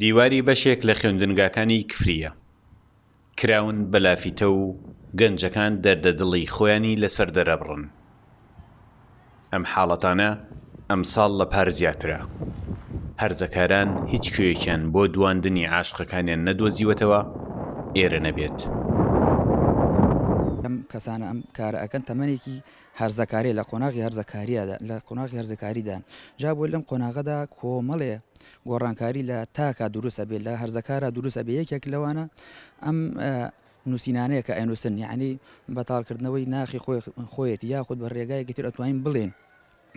دیواری بەشێک لە خوێندنگاکانی کفرییە کراون بە لافیتە و گەنجەکان دەردە دڵی خۆیانی لەسەر دەرەبڕن. ئەم حاڵەتانە ئەمساڵ لە پار زیاترە. هەرزەکاران هیچ کوێیەکیان بۆ دواندنی عاشقەکانیان نەدۆزیوەتەوە ئێرە نەبێت. ئەم کەسانە ئەم کارە ئەکەن تەمەنێکی هەرزەکاریە لە قۆناغی هەرزەکاریادا لە قۆناغی هەرزەکاریدان جا بۆ لەم قۆناغەدا کۆمەڵێ گۆڕانکاری لە تاکا دروست ئەبێ لە هەرزەکارا دروست ئەبێ یەکێک لەوانە ئەم نووسینانەیە کە ئەنووسن یعنی بەتاڵکردنەوەی ناخی خۆی خۆیەتی یاخود بە ڕێگایەکی تر ئەتوانین بڵێن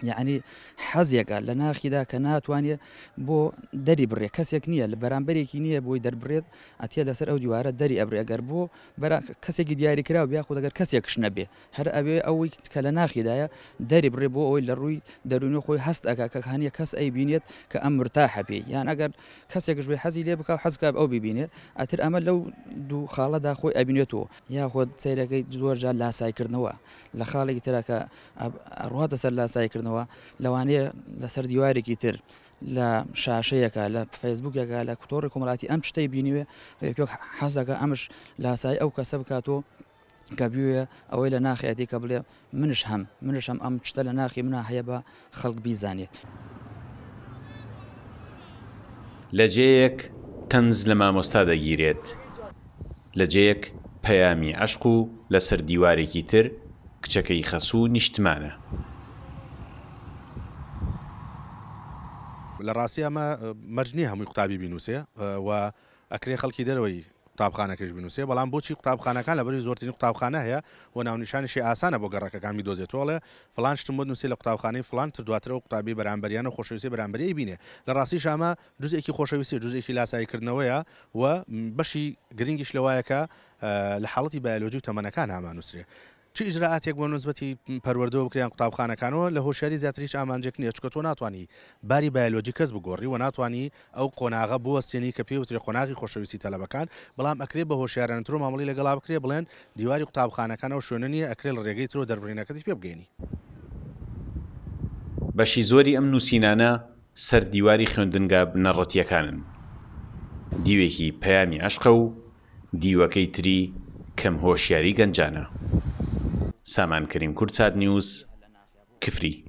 یعنی حەزێکە لە ناخیدا کە ناتوانێت بۆ دەری بڕێ کەسێک نییە لە بەرامبەرێکی نییە بۆی دەربڕێت ئەتیە لەسەر ئەو دیوارە دەری ئەبرێ گەر بۆ بەرا کەسێکی دیاریکراو یاخود ئەگەر کەسێکش نەبێ هەر ئەوێ ئەوەی کە لە ناخیدایە دەری بڕێ بۆ ئەوەی لە ڕووی دەروونی خۆی هەست ئەکا کە هەنیە کەس ئەیبینێت کە ئەم مرتاحە پێی یان ئەگەر کەسێکش بێ حەزی لێ بکا و حەز بکا ئەو بیبینێت ئەتر ئەمە لەو دوو خاڵەدا خۆی ئەبینێتەوە یاخود سەیرەکەی زۆر جار لاسایکردنەوە لە خاڵێکی ترا کە ئەڕواتە سەر لاسایکردنەوە لەوانەیە لەسەر دیوارێکی تر لە شاشەیەکە لە فەیسبوکێکە لە تۆڕی کۆمەڵاتی ئەم شتەی بینیوێ یەکێک حەزەکە ئەمش لاسایی ئەو کەسە بکاتەوە کە بوێ ئەوەی لە ناخیەتی کە بڵێ منش هەم منش هەم ئەم شتە لە ناخی منە هەیە بە خەڵک بیزانێت. لە جێیەک تەنز لە مامۆستا دەگیرێت، لە جێیەک پەیامی عەشق و لەسەر دیوارێکی تر کچەکەی خەسوو نیشتمانە. لە ڕاستی ئەمە مەرج نییە هەمووی قوتابی بینووسێ و ئەکرێ خەڵکی دەرەوەی قوتابخانەکەش بنووسێ بەڵام بۆچی قوتابخانەکان لەبەری زۆرترین قوتابخانە هەیە و ناونیشانیشی ئاسانە بۆ گەڕەکەکان بیدۆزێتەوە ئەڵێ فڵان شتم بۆ نووسی لە قوتابخانەی فڵان تر دواتر ئەو قوتابی بەرامبەریانە و خۆشەویستی بەرامبەری ئەیبینێ لە ڕاستیش ئەمە جزئێکی خۆشەویستیە جزئێکی لاساییکردنەوەیە و بەشی گرنگیش لەوایە کە لە حاڵەتی بایۆلۆجی و تەمەنەکان هامانووسرێ چ ئیجرائاتێک بۆ نسبەتی پەروەردەوە بکرێ یان قوتابخانەکانەوە لە هۆشیاری زیاتر هیچ ئامانجێک نییە چونکە تۆ ناتوانی باری بایۆلۆجی کەس بگۆڕی و ناتوانی ئەو قۆناغە بوەستێنی کە پێی وترێ قۆناغی خۆشەویستی تەلەبەکان بەڵام ئەکرێ بە هۆشیارانەترەوە مامەڵەی لەگەڵا بکرێ بڵێن دیواری قوتابخانەکان ئەو شوێنە نییە ئەکرێ لە ڕێگەی ترەوە دەربڕینەکەتی پێ بگەینی. بەشی زۆری ئەم نووسینانە سەر دیواری خوێندنگا بنەڕەتییەکانن. دیوێکی پەیامی عەشقە و دیوەکەی تری کەم هۆشیاری گەنجانە. سامان کەریم کوردسات نیوز، کفری.